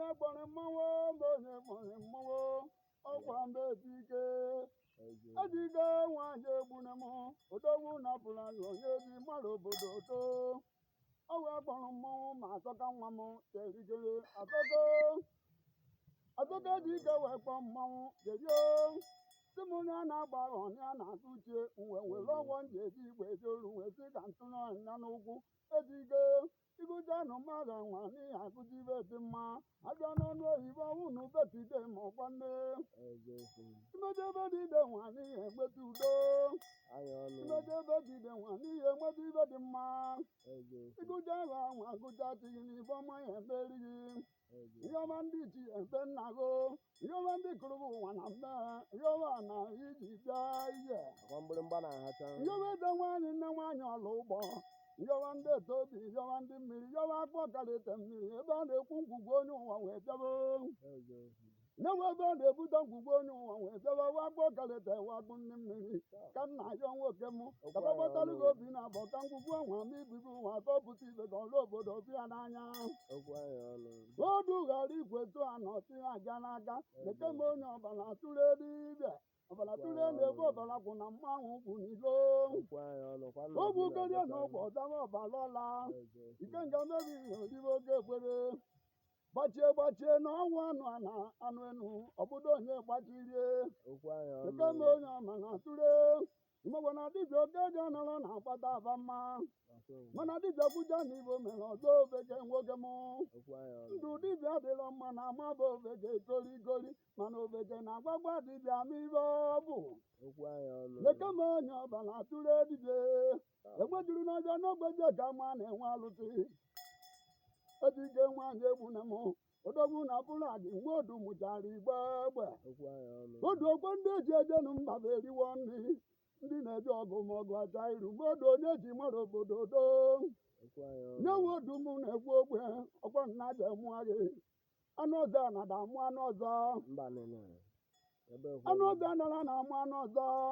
Onye kpọrọ mmanwụ mgbe onye kpọrọ mmanwụ ọkwa mgbe ejike. Ejike nwaanyị egbune m, odogwu napụrụ anyị onye bi mmadụ obodo too. Ọ wee kpọrọ mmanwụ ma atọka nwa m terigere atọko atọka. Ejike wee kpọọ mmanwụ jerio si m onye a na-agba ọnya a na-atụ uche wee were ọgwọ nji eji igwe eji olu wee sị ka ntụnụ ọnya n'ụkwụ. Ejike ịgụcha nụ mmadụ nwa n'ihi akụzi ibe dị mma abịa n'ọnụ oyibo unu betide ma ọkwa nne. Imeje ebe dị ide nwa n'ihi enweta udo. Imeje ebe dị ide nwa n'ihi enweta ibe dị mma. Ịgụcha ebe nwa agụcha chi gị n'ibe ọma ya emeri gị. Ihe ọma ndị chi ebe nna go, ihe ọma ndị kụrụ ụwa na mme, ihe ọma na iji bịa ije. Akwa mgbịrịmgba na-ahacha. Ihe ọma eze nwaanyị, nne nwaanyị ọla ụgbọ, ihe ọma ndị eto obi, ihe ọma ndị mmiri, ihe ọma akpọ karịta mmiri ebe a na-ekwu ngwugwu onye ụwa wee bịaba. Na-enwe ebe a na-ebute ngwugwu onye ụwa wee bịaba, wakpo karịta wakpo ndị mmiri ka nna ya nwoke m ka gbatalụ gị obi na abọ ka ngwugwu ọnwa ma ibibi ụwa ka ọ pụta ibe ka ọrụ obodo bịa n'anya. Okwu anyị ọnụ. Odu ghara igwe tụ anọchi aja n'aka leke m onye ọbara tụrụ dibịa ọbara tụrụ na-ebu ọbara kwụ na mmanwụ kwụ n'ilo. Okwu anyị ọnụ kwa. Ogwu kerie na ọgwụ ọdama ọbara ọla ike nga mebiri oribe oge ekwere gbachie gbachie na ọnwụ anụ ana anụ enu ọbụdo onye gbachirie. Okwu anyị ọnụ. Leke m onye ọmana tụrụ mgbe na dibịa oke ji nọrọ na-akpata aba mma, mana dibịa kwuja na igbo mere ọzọ ofeke nwoke m. Okwu anyị ọnụ. Ndụ dibịa dịrọ mma na amaba ofeke goligoli, mana ofeke na-agwagwa dibịa ma ibe ọ bụ. Okwu anyị ọnụ. Leke m onye ọbara tụrụ dibịa egbe juru n'ọjọọ n'ogbeji ka ma na-enwe alụsị. Ejike nwaanyị egbuna m, odogwu na bụladị nwa odu mụchara igbe egbe. Okwu anyị ọnụ. Odu okwe ndị eji ejenu mba bụ eriwo nri ndị na-eje ọgụ ma ọgụ acha iru mgbe odu onye ji mara obodo doo. Okwu anyị ọnụ. Nyewe odu m na-ekwu okwe ọkwa nna ji mụọ gị anụ ọzọ na da mụọ anụ ọzọ. Mba nene. Ebe Anụ ọzọ nara na amụ anụ ọzọ.